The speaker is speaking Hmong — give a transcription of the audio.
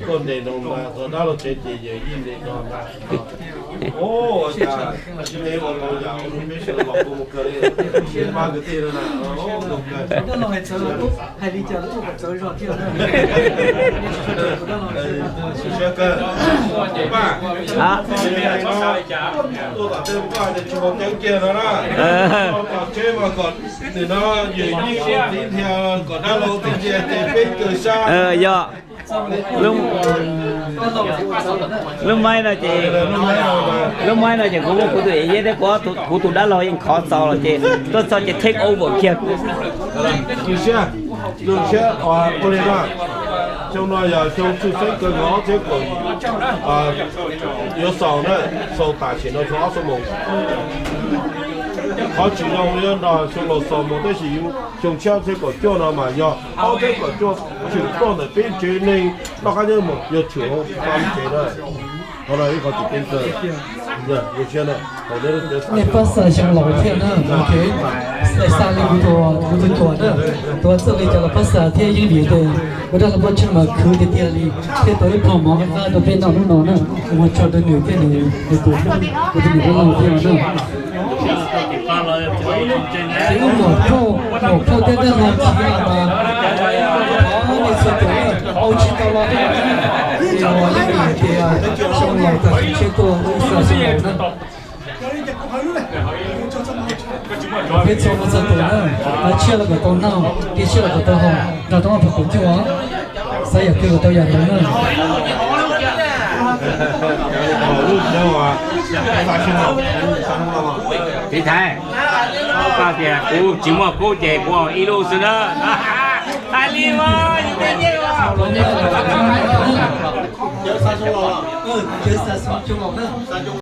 Koj ntes no mas txog dab laug tsev ces yawg yeej ntes no mas. Ua cas tsis ntes ua laus yam ua peb sawv los kua mus kawg li, siab pab kwv tij na. Siab kawg. Paj, tuaj tom tej koj hais tias tsis haus cawv kiag no na. Tom tsev mas kom nim no yawm yij ua txiv nrhiav kom dab laug txiv nrhiav ces peb kawg sab. Yog. Lub maib no ces, lub maib no ces kuv muab kuv tus yawm yij thiab kuv tus dab laug yeej khov txaus los ces tuaj txog ces take over kiag. Zoo siab, zoo siab ua li no. Xyoo no yog xyoo tshwj xeeb kawg nkaus ob txhiab kaum, yuav xaus na, xaus tam sim no xyoo ob xuab moos. Qhov tsis zoo yuav nrog xyoo laus xaus mus tab sis yus xyoo tshiab ob txhiab kaum cuaj no mas yog ob txhiab kaum cuaj tshwm tuaj ntawm peb tsev neeg noj qab nyob mus yog tshwm hauv pab tsev na. Qhov no ib qho tsis teeb kawg. Nej pab xa xyoo laus thiab na, ok. Xa li kuv tus, kuv tus cuam na, tuav txawj li cas los pab xa thiab yeej vim tias kuv dab laug Paj Tsheej mas khwv tiag tiag li, thiaj tau ib pluag mov qab rau peb noj hnub no na. Ua tsaug rau nws thiab nws tus, nws tus niam dab laug thiab no na. Ces wb muam phauj, muam phauj thiab dab laug txiv los mas thov nej txhua tus ua tsis tau los thiab na. Ces uas yeej vim tias xyoo laus tam sim tshiab tuaj wb xa xyoo laus na. Peb txhua mus txog tus na, tsiaj los kom tau noj, kev tsiaj los kom tau haus, nrog rau ob phav kaum cuaj, xav yam twg kom tau yam ntawd na. Tiv thaiv, koj tias kuv tsis muaj kub ces kuv haus ib lub xwb na. Hais li mas yus tej nyiaj os. Cov xa xyoo laus na.